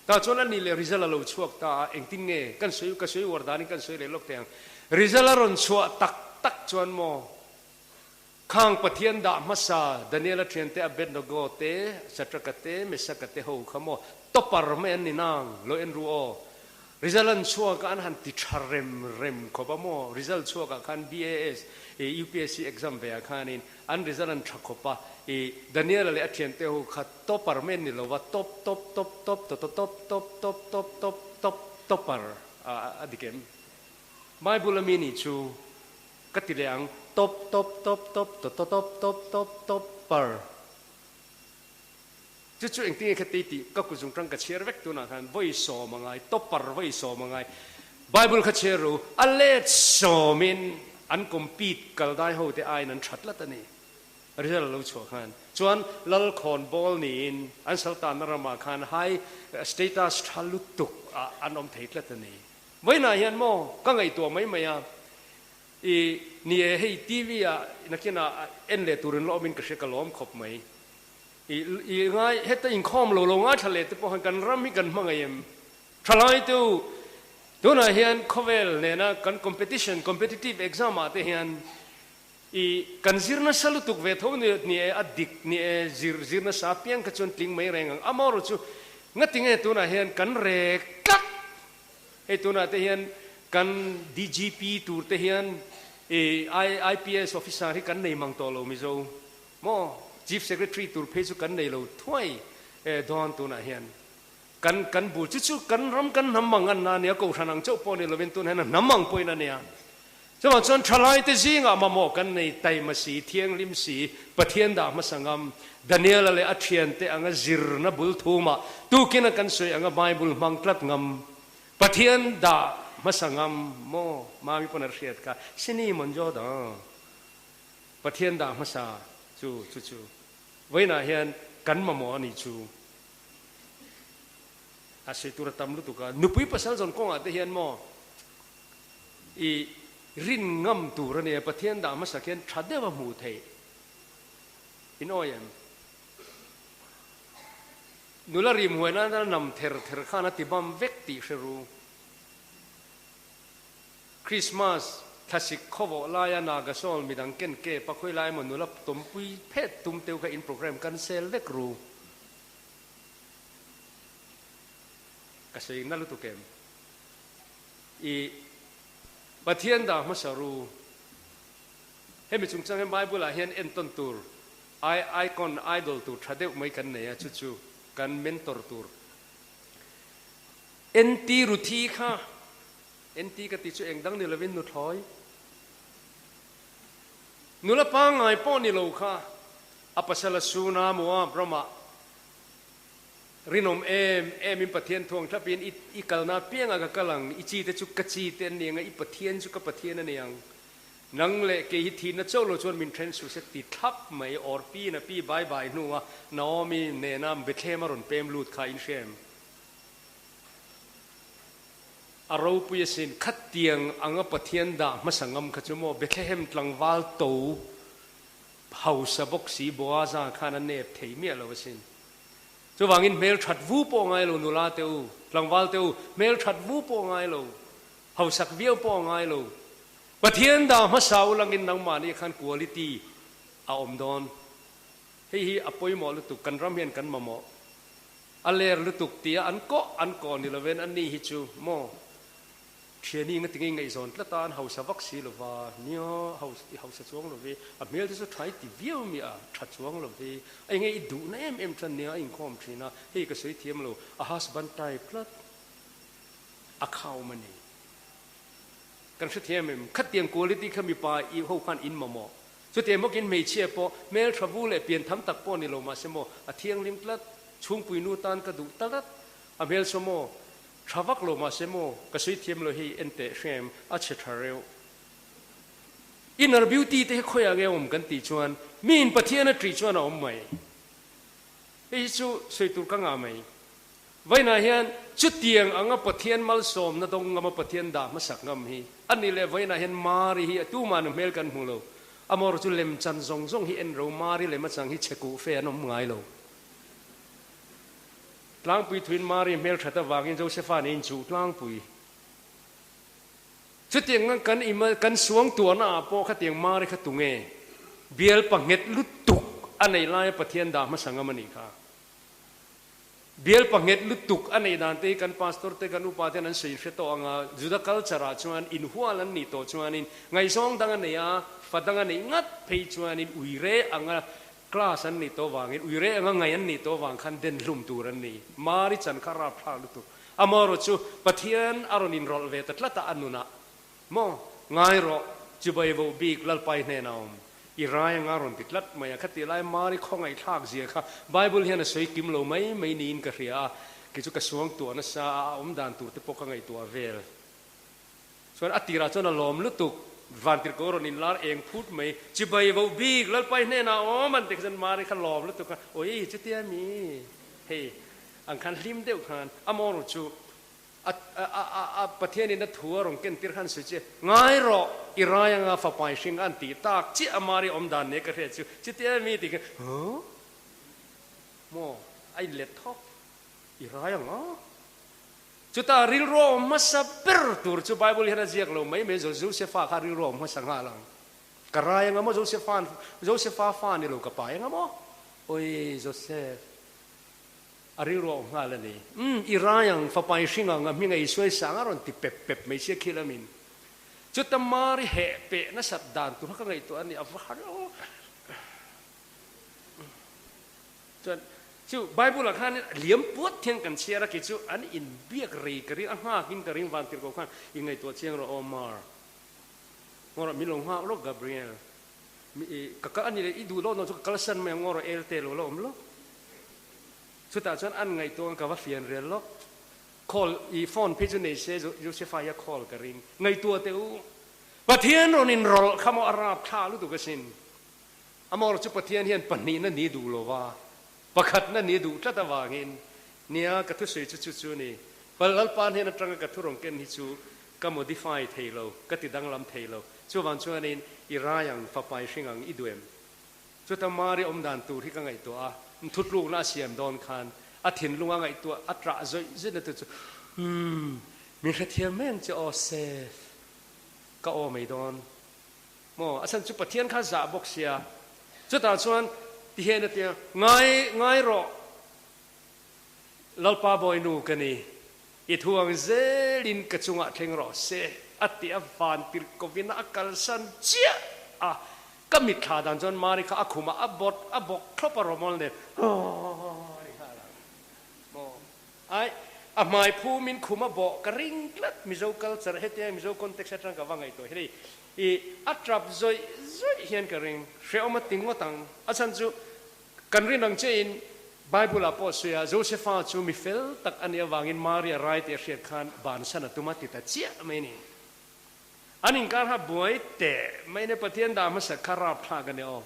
tah chuan a nih leh result a lo chhuak ta a, engtin nge kan sawi ka sawi uar danin kan sawi leh lawk teh ang. Result a rawn chhuah tak tak chuan maw khang Pathian dah hmasa Daniel-a thiante Abednego te, Shadrach-a te, Meshach-a te ho kha maw topper mai an ni nang lo en ru aw. Result an chhuak a an han ti tha rem rem khawp a maw result chhuak ah khan BAS UPSC exam ve ah khanin An result an tha khawp a, i Daniel-a leh a thiante ho kha topper mai an ni lo va, top top top top to to top top top top top top topper a dik em? Bible a mi nih chu ka ti leh ang, top top top top to to top top top top per. Chu chu engtin nge kha tei tih ka kut zung tang ka chhiar vek tunah khan vawi sawm a ngai, topper vawi sawm a ngai. Bible kha chhiar ru, a let sawmin an compete kal dai ho te aiin an tha tlat a ni. Result a lo chhuah khan. Chuan Lal khawn bawl niin an saltanna ramah khan high status tha lutuk ah an awm thei tlat a ni. Vawiinah hian maw ka ngaihtuah mai mai a, i ni e hei TV ah nakinah en leh turin la awmin ka hria ka lawm khawp mai. I i ngai heta inkhawm lo lo ngaithla leh te pawh khan kan ram hi kan hmangaih em? Thalaitu, tunah hian khawvel nena kan competition, competitive exam ah te hian i kan zir nasa lutuk ve tho ni ni e, a dik ni e, zir zir nasa apiang kha chuan tling mai reng ang. Amaherawh chu ngatinge tunah hian kan rek tlat? Hei tunah te hian kan DGP tur te hian i IPS officer hi kan nei mang tawh lo Mizo maw? Chief Secretary tur phei chu kan nei lo thuai dawn tunah hian. Kan kan bul chu chu kan ram kan hnam ang an na ania, kohhran ang chauh pawh ni lovin tun hian a hnam ang pawhin a nia. Chuvang chuan thalaite zingah mamawh kan nei taima si, thianghlim si, Pathian dah hmasa ngam, Daniela leh a thiante anga zirna bul thumah tukin a kan sawi anga Bible hmang tlat ngam, Pathian dah hmasa ngam maw Mami pawn a hriat kha, Sini Monjo da Pathian dah hmasa chu chu chu vawiinah hian kan mamawh a ni chu. A sawi tur a tam lutuk a, nupui pasal zawn kawngah te hian maw i rin ngam tur a nia, Pathian dah hmasa khian tha deuh a hmuh theih in awi em? Nula rim huai nan a nam ther ther khan a ti bam vek tih hre ru. Christmas thlasik khawvawh laia Nagasol midang ken kep a khawi lai emaw nula tawmpui phet tum teu kha in program cancel vek ru. Ka sawi na lutuk em? I Pathian dah hmasa ru. Hemi chungchang hian Bible ah hian entawn tur, icon, idol tur tha deuh mai kan nei a, chu chu kan mentor tur. NT Ruthi kha. NT ka tih chu eng dang ni lovin nuthlawi nula pangngai pawh ni lo kha a pasal a sun a, Moab ramah rinawm em em in Pathian thuang thlap in i i kalna apiangah ka kal ang, i chi te chu ka chi te an ni ang a, i Pathian chu ka Pathian a ni ang. Nang leh kei hi thihna chauh lo chuan min then suh se ti thlap mai Orpi in a pi bai bai hnua Naomi nena Bethlehem a rawn pem lut kha in hria em? A ropui asin, khatiang anga Pathian dah hmasa ngam kha chu maw Bethlehem tlangval to hausa bawk si Boaza khan a nep thei miah lo asin. Chuvangin hmelthat vu pawh ngai lo nula te u, tlangval te u, hmelthat vu pawh ngai lo, hausak viau pawh ngai lo, Pathian dah hmasa u langin nangmahni khan quality a awm dawn. Hei hi a pawimawh lutuk, kan ram hian kan mamawh. A ler lutuk tia an kawh an kawh ni lovin a ni hi chu maw thiani nga tinge ngaihzawn tlat a, an hausa vak si lova, nia i hausa chuang lovi, a hmel te chu tha i ti viau mi a, tha chuang lovi, a enge i duhna em em chuan nia a inkhawm thin a, hei ka sawi thiam lo, a husband type tlat a khawm a ni. Kan hrethiam em? Khatiang quality kha mipa i ho khan in mamawh. Chutiang bawkin hmeichhia pawh hmel tha vu leh pian tham tak pawh ni lo mahse maw a thianghlim tlat, chhungpui nu tan ka duh tlat a hmel saw maw tha vak lo mahse maw ka sawi thiam lo hei en teh hrem a chhe tha reuh. Inner beauty te hi khawiah nge awm kan tih chuan miin Pathian a ṭih chuan a awm mai. Hei hi chu sawi tur ka ngah mai. Vawiinah hian chutiang anga Pathian malsawmna dawng ngama Pathian dah hmasak ngam hi a ni leh vawiinah hian Mari hi a tumah nu hmel kan hmu lo. Amawr chu lemchan zawng zawng hi en ro Mari lem achang hi chhe kuh fe an awm ngai lo. Tlangpui thuin Mari hmel that avangin Josepha nen inchuh tlangpui. Chutiang ang kan ima kan suang tuahna ah pawh khatiang Mari kha tunge bial panghet lutuk a nei laia Pathian dah hmasa ngam a nih kha. Bial panghet lutuk a neih dan te hi kan pastor te kan upa ten an sawi hre tawh ang a, Juda culture ah chuan inhual an nih tawh chuanin ngaihzawng dang a nei a, fa dang a neih ngat phei chuanin uire anga class an nih tawh vangin uire anga ngaih an nih tawh vang khan den hlum tur an ni. Mari chan kha rapthlak lutuk. Amaherawh chu Pathian a rawn inrawlh ve ta tlat a a nunah Maw? Ngai rawh, chibai voh bik Lalpai hnenah awm. I rai anga rawn ti tlat mai a, khati lai Mari khawngaihthlak zia kha Bible hian a sawi kim lo mai mai niin ka hria a, kei chu ka suang tuah nasa a, a awm dan tur te pawh ka ngaihtuah vel. Chuan a tirah chuan a lawm lutuk, vantirhko rawn inlar eng phut mai, chibai voh bik Lalpai hnenah awm an ti kha chuan Mari kha lawm lutuk a, Oi, chutia mi? Hei, ang khan hlim deuh khan a mawng chu A a a Pathianin a thu a rawn ken tir khan sawi che, Ngai rawh, i rai anga fapai hring an tih tak chiah a Mari awm dan nia ka hriat chu, chutia mi ti khan, Huh? Maw? A inlet thawk, I rai anga? Chutah rilru a awm hmasa ber tur chu Bible hian a ziak lo mai mai, Josefa kha rilru a awm hmasa nghal ang. Ka rai anga maw Josefa, Josefa fa ni lo ka pai anga maw? Oi Joseph. A rilru a awm nghal a ni. Umm, i rai ang, fapa i hring ang, a hming a i suai sang a rawn ti pep pep mai sia khi lamin. Chuta Mari heh peh nasat dan tur kha ka ngaihtuah a ni, a va har aw. Chuan chu Bible ah khan liam puat hian kan chhiar a, kei chu an inbiak rei ka ring, a nghakin ka ring van tir ko khan i ngaihtuah chiang rawh aw Mar. Ngawrah min lo nghak lawk Gabriel. Ka kal a ni leh i duh loh nawh chu ka kalsan mai ang ngawrah el te lo la awm lawk. Chutah chuan an ngaihtuah ka va fian rel lawk. Call, i phone phei chu nei se Josefa hi a call ka ring. Ngaihtuah teh u. Pathian rawn inrawlh kha maw a rap thla lutuk asin. Amaherawh chu Pathian hian pahnihna ni duh lo va, pakhatna ni duh tlat avangin nia ka thusawi chu chu chu ni. Lalpa hnen atanga ka thu rawn ken hi chu ka modify thei lo, ka ti danglam thei lo. Chuvang chuanin i rai ang, fapa i hring ang i duh em? Chuta Mari awm dan tur hi ka ngaihtuah a, thutlukna a siam dawn khan a thinlung a ngaihtuah a ṭah zawih zawih na te chu, Umm, min hrethiam mai ang che aw Seth, ka aw mai dawn maw? A chhan chu Pathian kha zah bawk sia. Chutah chuan ti hian a ti a, Ngai, ngai rawh, Lalpa Bawinu ka ni, i thu ang zelin ka chungah thleng rawh se, a ti a, van tirhkovin a kalsan chiah a. Ka mitthla dan chuan Mari kha a khumah a bawt a bawk thlawp a rawmawl nen Aww ni nghal ang maw? Ai. A hmai phumin khum a bawh ka ring tlat Mizo culture hetia Mizo context atang ka va ngaihtuah hi hei i a tap zawih zawih hian ka ring hrehawm a ti ngawt ang. A chhan chu kan rin ang che in Bible ah pawh sawi a Josepha chu mi fel tak a nih avangin Mari a rai tih a hriat khan bansan a tum a ti ta chiah mai a ni. An inkar kha buai teh mai nia Pathian dah hmasa kha rapthlak a ni aw.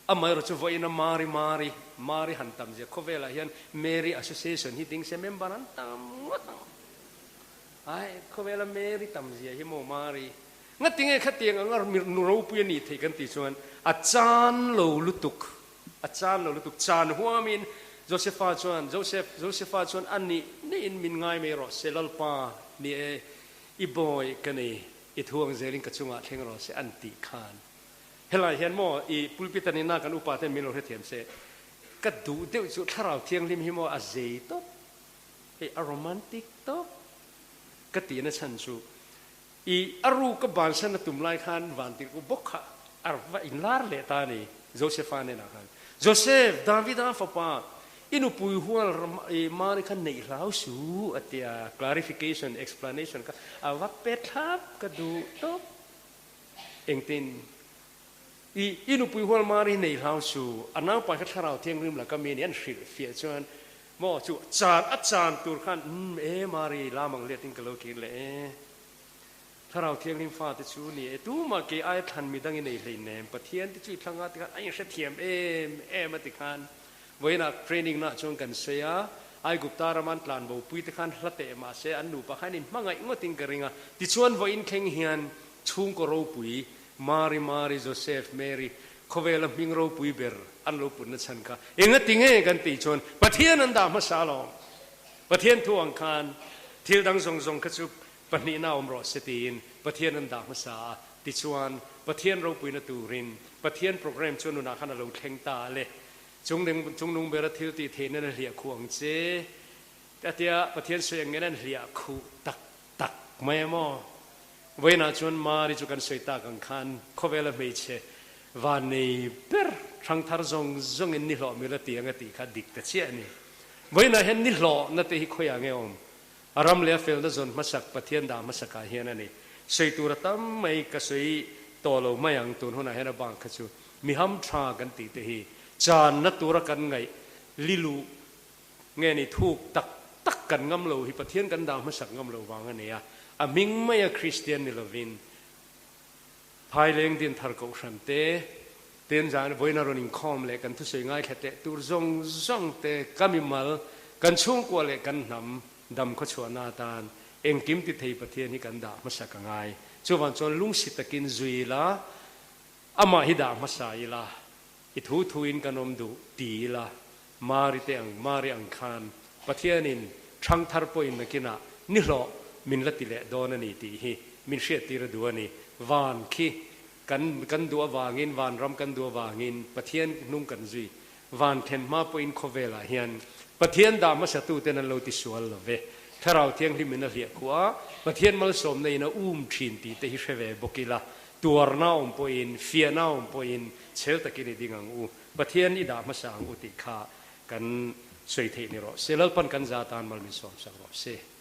Amaherawh chu vawiin a Mari Mari Mari han tam zia khawvelah hian Mary Association hi ding se member an tam ngawt ang. Ai khawvela Mary tam zia hi maw Mari ngatinge khatiang anga nu ropui a nih theih kan tih chuan a chan lo lutuk a chan lo lutuk chan huamin Josepha chuan Joseph Josepha chuan a nih nih in min ngai mai rawh se Lalpa ni e I bawi ka nei, i thuang zelin ka chungah thleng rawh se an tih khan. Helai hian maw i pulpit an ina kan upa ten min lo hrethiam se, ka duh deuh chu thlarau thianghlim hi maw a zei tawp, hei a romantic tawp ka tih na chhan chu i a ru ka bansan a tum lai khan vantirhku bawk kha a va inlar leh ta a ni Josepha hnenah khan. Joseph, Davida fapa, I nupui hual i mari kha neih hlau su a ti a, clarification, explanation kha a va pe thlap ka duh tawp. Engtin? I i nupui hual mari hi neih hlau su, a naupai kha thlarau thianghlim laka mi nih an hrilh fiah chuan maw chu chan a chan tur khan umm e mari lam ang let in ka lo kir leh e. Thlarau Thianghlim fate chu ni e, tumah kei aia thlan mi dang i nei hleinem, Pathian te chu i thlang a tikhan a inhrethiam em em a tikhan vawiinah training naah chuan kan sawi a, Aigupta rama an tlan bopui te khan hla teh mahse an nupa khan in hmangaih ngawtin ka ring a, tichuan vawiin thleng hian chhungkaw ropui Mari Mari Joseph Mary khawvela hming ropui ber an lo putna chhan kha engati nge kan tih chuan Pathian an dah hmasa alawm, Pathian thu ang khan thil dang zawng zawng kha chu Pahnihna awm rawh se tiin Pathian an dah hmasa a, tichuan Pathian ropuina turin Pathian program chu nunah khan a lo thleng ta a le. Chung chungnung bera thil tih theihna na hliah khuh ang che a tia Pathian sawi ang ngen an hliah khuh tak tak mai a maw? Vawiinah chuan Mari chu kan sawi tak ang khan khawvela hmeichhe van nei ber hrangthar zawng zawngin ni hlawh mila ti ang a tih kha dik ta chiah a ni. Vawiinah hian ni hlawhna te hi khawiah nge awm? A ram leh a felna zawn hmasak Pathian dah hmasakah hian a ni. Sawi tur a tam mai ka sawi tawh lo mai ang tun hunah hian a bang kha chu mi ham tha kan tih te hi channa tura kan ngaih liluh nge ni thuk tak tak kan ngam lo hi Pathian kan dah hmasak ngam lo vang a ni a, a hming maia Kristian ni lovin Phaileng Dinthar Kohhran te, Tenzan vawiin a rawn inkhawm leh kan thusawi ngaithla teh tur zawng zawng te ka mimal, kan chhungkua leh kan hnam dam khawchhuahna atan engkim ti thei Pathian hi kan dah hmasa ka ngai. Chuvang chuan lungsi takin zui ila, amah hi dah hmasa ila, i thu thuin kan awm duh ti ila, Mari te ang, Mari ang khan Pathianin ṭhangthar pawhin nakinah nihlawh min la ti leh dawn a ni tih hi min hriattir a duh a ni. Van khi kan kan duh avangin, vanram kan duh avangin Pathian hnung kan zui. Van thlen hma pawhin khawvelah hian Pathian dah hmasatuten an lo ti sual lo ve. Thlarau Thianghlimin a hliah khuh a, Pathian malsawmna in a um thin tih te hi hre ve bawk ila, tuarna awm pawhin, fiahna awm pawhin chhel takin i ding ang u. Pathian i dah hmasa ang u tih kha kan sawi theih ni rawh se. Lalpan kan za tan mal min sawmsak rawh se.